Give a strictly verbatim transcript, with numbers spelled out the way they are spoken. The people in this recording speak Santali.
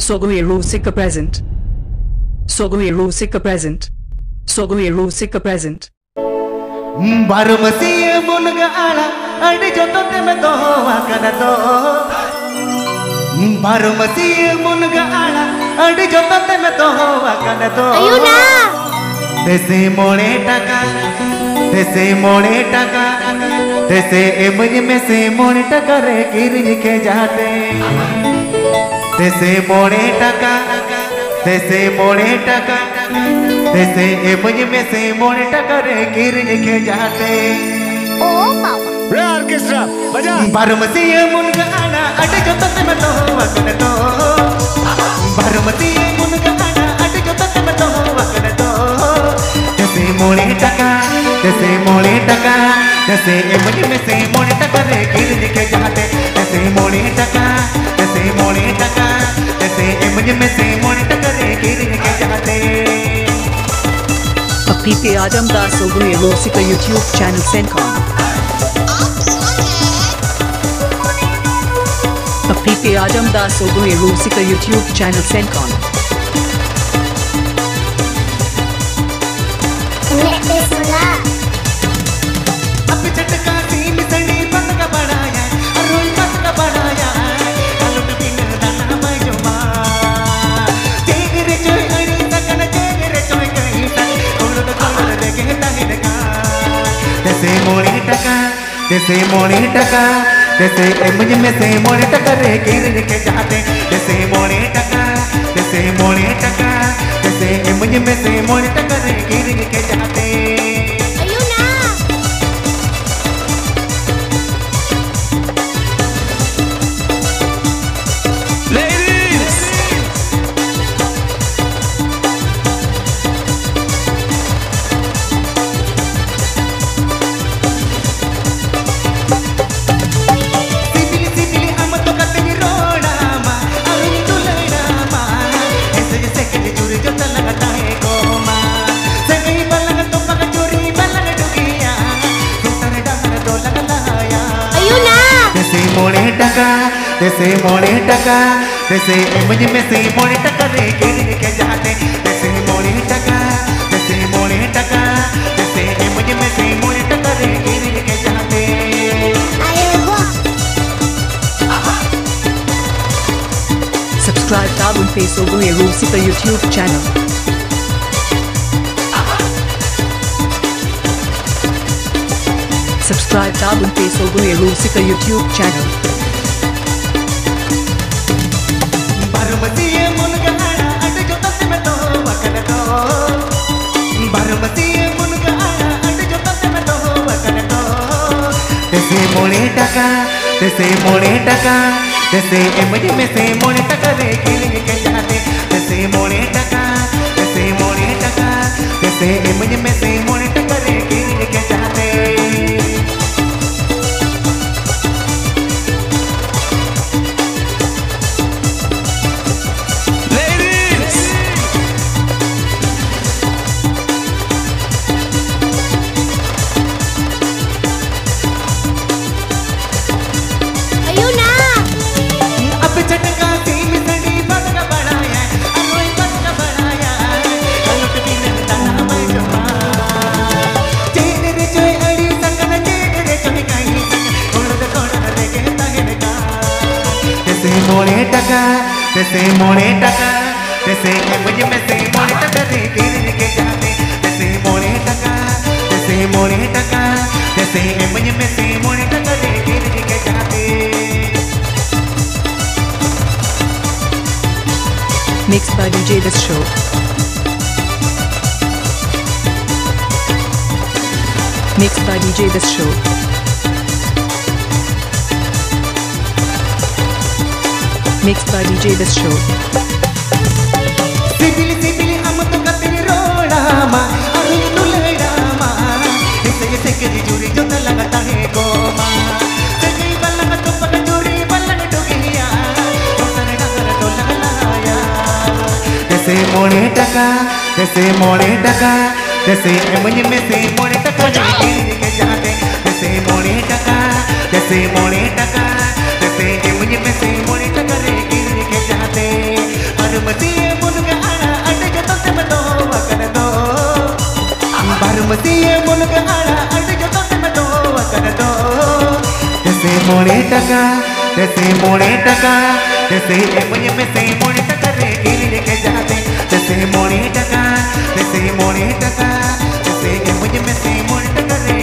ᱥᱚᱜᱚᱭ ᱨᱩᱥᱤᱠᱟ present. ᱥᱚᱜᱚᱭ ᱨᱩᱥᱤᱠᱟ present. ᱥᱚᱜᱚᱭ ᱨᱩᱥᱤᱠᱟ present. ᱵᱟᱨᱚ ᱢᱟᱹᱥᱤᱭᱟᱹ ᱢᱩᱱᱜᱟᱹ ᱟᱲᱟᱜ ᱟᱹᱰᱤ ᱡᱚᱛᱚᱱ ᱛᱮᱢ ᱫᱚᱦᱚ ᱟᱠᱟᱫᱟ ᱫᱚ᱾ ᱵᱟᱨᱚ ᱢᱟᱹᱥᱤᱭᱟᱹ ᱢᱩᱱᱜᱟᱹ ᱟᱲᱟᱜ ᱟᱹᱰᱤ ᱡᱚᱛᱚᱱ ᱛᱮᱢ ᱫᱚᱦᱚ ᱟᱠᱟᱫᱟ ᱫᱚ᱾ ᱟᱭᱩᱱᱟ! ᱫᱮᱥᱮ ᱢᱚᱬᱮ ᱴᱟᱠᱟ, ᱫᱮᱥᱮ ᱢᱚᱬᱮ ᱴᱟᱠᱟ, ᱫᱮᱥᱮ ᱮᱢᱟᱹᱧ ᱢᱮᱥᱮ ᱢᱚᱬᱮ ᱴᱟᱠᱟ ᱨᱮ ᱠᱤᱨᱤᱧ ᱠᱷᱮᱡᱟᱛᱮ᱾ ᱫᱮᱥᱮ ᱢᱚᱬᱮ ᱴᱟᱠᱟ, ᱫᱮᱥᱮ ᱢᱚᱬᱮ ᱴᱟᱠᱟ, ᱫᱮᱥᱮ ᱮᱢᱟᱹᱧ ᱢᱮᱥᱮ ᱢᱚᱬᱮ ᱴᱟᱠᱟ ᱨᱮ ᱠᱤᱨᱤᱧ ᱠᱷᱮᱡᱟᱛᱮ᱾ ᱳ ᱵᱟᱵᱟ! ᱨᱮ orchestra, ᱵᱟᱡᱟ! ᱵᱟᱨᱚ ᱢᱟᱹᱥᱤᱭᱟᱹ ᱢᱩᱱᱜᱟᱹ ᱟᱲᱟᱜ ᱟᱹᱰᱤ ᱡᱚᱛᱚᱱ ᱛᱮᱢ ᱫᱚᱦᱚ ᱟᱠᱟᱫᱟ ᱫᱚ᱾ ᱵᱟᱨᱚ ᱢᱟᱹᱥᱤᱭᱟᱹ ᱢᱩᱱᱜᱟᱹ ᱟᱲᱟᱜ ᱟᱹᱰᱤ ᱡᱚᱛᱚᱱ ᱛᱮᱢ ᱫᱚᱦᱚ ᱟᱠᱟᱫᱟ ᱫᱚ᱾ ᱫᱮᱥᱮ ᱢᱚᱬᱮ ᱴᱟᱠᱟ, ᱫᱮᱥᱮ ᱢᱚᱬᱮ ᱴᱟᱠᱟ, ᱫᱮᱥᱮ ᱮᱢᱟᱹᱧ ᱢᱮᱥᱮ ᱢᱚᱬᱮ ᱴᱟᱠᱟ ᱨᱮ ᱠᱤᱨᱤᱧ ᱠᱷᱮᱡᱟᱛᱮ᱾ ᱫᱮᱥᱮ ᱢᱚᱬᱮ ᱴᱟᱠᱟ, ᱫᱮᱥᱮ ᱢᱚᱬᱮ ᱴᱟᱠᱟ, ᱫᱮᱥᱮ ᱮᱢᱟᱹᱧ ᱢᱮᱥᱮ ᱢᱚᱬᱮ ᱴᱟᱠᱟ ᱨᱮ ᱠᱤᱨᱤᱧ ᱠᱷᱮᱡᱟᱛᱮ᱾ ᱟᱯᱮ ᱯᱮ ᱟᱸᱡᱚᱢ ᱫᱟ ᱥᱚᱜᱚᱭ ᱨᱩᱥᱤᱠᱟ YouTube channel ᱥᱮᱱ ᱠᱷᱚᱱ᱾ ᱟᱯᱮ ᱯᱮ ᱟᱸᱡᱚᱢ ᱫᱟ ᱥᱚᱜᱚᱭ ᱨᱩᱥᱤᱠᱟ YouTube channel ᱥᱮᱱ ᱠᱷᱚᱱ᱾ ᱮᱱᱮᱡ ᱯᱮ ᱥᱚᱞᱟ᱾ ᱟᱯᱮ ᱪᱷᱟᱴᱠᱟ ᱥᱤᱢ ᱥᱟᱺᱰᱤ ᱯᱟᱛᱠᱟ ᱵᱟᱲᱟᱭᱟ, ᱟᱨ ᱨᱩᱭ ᱯᱟᱛᱠᱟ ᱵᱟᱲᱟᱭᱟ, ᱟᱞᱚ ᱯᱮ ᱵᱤᱱᱟᱹ ᱫᱟᱱᱟ ᱵᱟᱭ ᱡᱚᱢᱟ᱾ ᱪᱮᱫ ᱨᱮ ᱪᱚᱭ ᱟᱹᱲᱤᱥ ᱟᱠᱟᱱᱟ, ᱪᱮᱫ ᱨᱮ ᱪᱚᱭ ᱠᱟᱹᱦᱤᱥ ᱟᱠᱟᱱᱟ, ᱠᱚᱲᱚ ᱫᱚ ᱠᱚᱲᱚ ᱨᱮᱜᱮ ᱛᱟᱦᱮᱱ ᱠᱟᱱ᱾ ᱫᱮᱥᱮ ᱢᱚᱬᱮ ᱴᱟᱠᱟ, ᱫᱮᱥᱮ ᱢᱚᱬᱮ ᱴᱟᱠᱟ, ᱫᱮᱥᱮ ᱮᱢᱟᱹᱧ ᱢᱮᱥᱮ ᱢᱚᱬᱮ ᱴᱟᱠᱟ ᱨᱮ ᱠᱤᱨᱤᱧ ᱠᱷᱮᱡᱟᱛᱮ᱾ ᱫᱮᱥᱮ ᱢᱚᱬᱮ ᱴᱟᱠᱟ, ᱫᱮᱥᱮ ᱢᱚᱬᱮ ᱴᱟᱠᱟ, ᱫᱮᱥᱮ ᱮᱢᱟᱹᱧ ᱢᱮᱥᱮ ᱢᱚᱬᱮ ᱴᱟᱠᱟ ᱨᱮ ᱠᱤᱨᱤᱧ ᱠᱷᱮᱡᱟᱛᱮ᱾ ᱟᱭᱩᱱᱟ! Ladies! ᱥᱤᱵᱤᱞ ᱥᱤᱵᱤᱞ ᱟᱢ ᱫᱚ ᱠᱟᱛᱮᱧ ᱨᱚᱲᱟᱢᱟ, ᱟᱨᱤᱧ ᱫᱩᱞᱟᱹᱲᱟᱢᱟ᱾ ᱮᱥᱮ ᱡᱮᱥᱮ ᱠᱮ ᱡᱩᱨ ᱡᱚᱛᱟ ᱞᱟᱜᱟ ᱛᱟᱦᱮᱸ ᱠᱚᱜ ᱢᱟ᱾ ᱥᱟᱹᱜᱟᱹᱭ ᱵᱟᱞᱟᱝ ᱛᱚᱯᱟ ᱠᱟᱪᱩᱨᱤ ᱵᱟᱞᱟᱝ ᱰᱩᱜᱤᱭᱟ᱾ ᱥᱩᱛᱟᱹᱨ ᱰᱟᱦᱟᱨ ᱫᱚ ᱞᱟᱜᱟ ᱞᱟᱦᱟᱭᱟ᱾ ᱟᱭᱩᱱᱟ! ᱫᱮᱥᱮ ᱢᱚᱬᱮ ᱴᱟᱠᱟ, ᱫᱮᱥᱮ ᱢᱚᱬᱮ ᱴᱟᱠᱟ, ᱫᱮᱥᱮ ᱮᱢᱟᱹᱧ ᱢᱮᱥᱮ ᱢᱚᱬᱮ ᱴᱟᱠᱟ ᱨᱮ ᱠᱤᱨᱤᱧ ᱠᱮ ᱡᱟᱦᱟᱸᱛᱮ᱾ ᱫᱮᱥᱮ ᱢᱚᱬᱮ ᱴᱟᱠᱟ, ᱫᱮᱥᱮ ᱢᱚᱬᱮ ᱴᱟᱠᱟ, ᱫᱮᱥᱮ ᱮᱢᱟᱹᱧ ᱢᱮᱥᱮ ᱢᱚᱬᱮ ᱴᱟᱠᱟ ᱨᱮ ᱠᱤᱨᱤᱧ ᱠᱮ ᱡᱟᱦᱟᱸᱛᱮ᱾ Subscribe ᱛᱟᱵᱚᱱ ᱯᱮ ᱥᱚᱜᱚᱭ ᱨᱩᱥᱤᱠᱟ YouTube channel᱾ Subscribe ᱛᱟᱵᱚᱱ ᱯᱮ ᱥᱚᱜᱚᱭ ᱨᱩᱥᱤᱠᱟ YouTube channel᱾ ᱵᱟᱨᱚ ᱢᱟᱹᱥᱤᱭᱟᱹ ᱢᱩᱱᱜᱟᱹ ᱟᱲᱟᱜ ᱟᱹᱰᱤ ᱡᱚᱛᱚᱱ ᱛᱮᱢ ᱫᱚᱦᱚ ᱟᱠᱟᱫ ᱫᱚ᱾ ᱵᱟᱨᱚ ᱢᱟᱹᱥᱤᱭᱟᱹ ᱢᱩᱱᱜᱟᱹ ᱟᱲᱟᱜ ᱟᱹᱰᱤ ᱡᱚᱛᱚᱱ ᱛᱮᱢ ᱫᱚᱦᱚ ᱟᱠᱟᱫ ᱫᱚ᱾ ᱫᱮᱥᱮ ᱢᱚᱬᱮ ᱴᱟᱠᱟ, ᱫᱮᱥᱮ ᱢᱚᱬᱮ ᱴᱟᱠᱟ, ᱫᱮᱥᱮ ᱮᱢᱟᱹᱧ ᱢᱮᱥᱮ ᱢᱚᱬᱮ ᱴᱟᱠᱟ ᱨᱮ ᱠᱤᱨᱤᱧ ᱠᱮ ᱡᱟᱦᱟᱸᱛᱮ᱾ ᱫᱮᱥᱮ ᱢᱚᱬᱮ ᱴᱟᱠᱟ, ᱫᱮᱥᱮ ᱢᱚᱬᱮ ᱴᱟᱠᱟ, ᱫᱮᱥᱮ ᱮᱢᱟᱹᱧ ᱢᱮᱥᱮ ᱢᱚᱬᱮ ᱴᱟᱠᱟ ᱨᱮ ᱠᱤᱨᱤᱧ ᱠᱮ ᱡᱟᱦᱟᱸᱛᱮ᱾ Ladies! ᱟᱭᱳ ᱱᱟ! ᱟᱯᱮ ᱪᱷᱟᱴᱠᱟ ᱥᱤᱢ ᱥᱟᱺᱰᱤ ᱵᱟᱫ ᱠᱟ ᱵᱟᱲᱟᱭᱟ, ᱟᱨᱚᱭ ᱵᱟᱫ ᱠᱟ ᱵᱟᱲᱟᱭᱟ᱾ ᱠᱟᱞᱚᱴ ᱵᱤᱱᱟᱹ ᱫᱟᱱᱟ ᱵᱟᱭ ᱡᱚᱢᱟ᱾ ᱪᱮᱫ ᱨᱮ ᱪᱚᱭ ᱟᱹᱲᱤᱥ ᱟᱠᱟᱱᱟ, ᱪᱮᱫ ᱨᱮ ᱪᱚᱭ ᱠᱟᱹᱦᱤᱥ ᱟᱠᱟᱱᱟ, ᱠᱚᱲᱟ ᱫᱚ ᱠᱚᱲᱟ ᱨᱮᱜᱮ ᱛᱟᱦᱮᱱ ᱠᱟᱱ᱾ ᱫᱮᱥᱮ ᱢᱚᱬᱮ ᱴᱟᱠᱟ, ᱫᱮᱥᱮ ᱢᱚᱬᱮ ᱴᱟᱠᱟ, ᱫᱮᱥᱮ ᱮᱢᱟᱹᱧ ᱢᱮᱥᱮ ᱢᱚᱬᱮ ᱴᱟᱠᱟ ᱨᱮ ᱠᱤᱨᱤᱧ ᱠᱮ ᱡᱟᱦᱟᱸᱛᱮ᱾ ᱫᱮᱥᱮ ᱢᱚᱬᱮ ᱴᱟᱠᱟ, ᱫᱮᱥᱮ ᱢᱚᱬᱮ ᱴᱟᱠᱟ, ᱫᱮᱥᱮ ᱮᱢᱟᱹᱧ ᱢᱮᱥᱮ ᱢᱚᱬᱮ ᱴᱟᱠᱟ ᱨᱮ ᱠᱤᱨᱤᱧ ᱠᱮ ᱡᱟᱦᱟᱸᱛᱮ᱾ Mixed by D J This Show. Mixed by D J This Show. Mixed by D J This Show. ᱥᱤᱵᱤᱞ ᱥᱤᱵᱤᱞ ᱟᱢ ᱫᱚ ᱠᱟᱛᱮ ᱨᱚᱲᱟᱢᱟ, ᱟᱨᱤᱧ ᱫᱩᱞᱟᱹᱲᱟᱢᱟ᱾ ᱮᱥᱮ ᱮᱥᱮ ᱜᱮ ᱡᱩᱨᱤ ᱡᱚᱛᱟ ᱞᱟᱜᱟ ᱛᱟᱦᱮᱸ ᱠᱚᱢᱟ᱾ ᱥᱟᱹᱜᱟᱹᱭ ᱵᱟᱞᱟᱝ ᱛᱚᱯᱟᱜ ᱡᱩᱨᱤ ᱵᱟᱞᱟᱝ ᱰᱩᱜᱤᱭᱟ᱾ ᱫᱚᱥᱟᱨ ᱰᱟᱦᱟᱨ ᱫᱚ ᱞᱟᱜᱟ ᱞᱟᱦᱟᱭᱟ᱾ ᱫᱮᱥᱮ ᱢᱚᱬᱮ ᱴᱟᱠᱟ, ᱫᱮᱥᱮ ᱢᱚᱬᱮ ᱴᱟᱠᱟ, ᱫᱮᱥᱮ ᱮᱢᱟᱹᱧ ᱢᱮᱥᱮ ᱢᱚᱬᱮ ᱴᱟᱠᱟ ᱨᱮ ᱠᱤᱨᱤᱧ ᱠᱮ ᱡᱟᱦᱟᱸᱛᱮ᱾ ᱫᱮᱥᱮ ᱢᱚᱬᱮ ᱴᱟᱠᱟ, ᱫᱮᱥᱮ ᱢᱚᱬᱮ ᱴᱟᱠᱟ, ᱫᱮᱥᱮ ᱮᱢᱟᱹᱧ ᱢᱮᱥᱮ ᱢᱚᱬᱮ ᱴᱟᱠᱟ ᱨᱮ ᱠᱤᱨᱤᱧ ᱠᱮ ᱯᱟᱹᱥᱤᱭᱟᱹ ᱢᱩᱱᱜᱟᱹ ᱟᱲᱟᱜ ᱟᱹᱰᱤ ᱡᱚᱛᱚᱱ ᱛᱮᱢ ᱫᱚᱦᱚ ᱟᱠᱟᱫ ᱫᱚ᱾ ᱫᱮᱥᱮ ᱢᱚᱬᱮ ᱴᱟᱠᱟ, ᱫᱮᱥᱮ ᱢᱚᱬᱮ ᱴᱟᱠᱟ, ᱫᱮᱥᱮ ᱮᱢᱟᱹᱧ ᱢᱮᱥᱮ ᱢᱚᱬᱮ ᱴᱟᱠᱟ ᱨᱮ ᱠᱤᱨᱤᱧ ᱞᱮᱠᱮ ᱡᱟᱦᱟᱸ ᱛᱮ᱾ ᱫᱮᱥᱮ ᱢᱚᱬᱮ ᱴᱟᱠᱟ, ᱫᱮᱥᱮ ᱢᱚᱬᱮ ᱴᱟᱠᱟ, ᱫᱮᱥᱮ ᱮᱢᱟᱹᱧ ᱢᱮᱥᱮ ᱢᱚᱬᱮ ᱴᱟᱠᱟ ᱨᱮ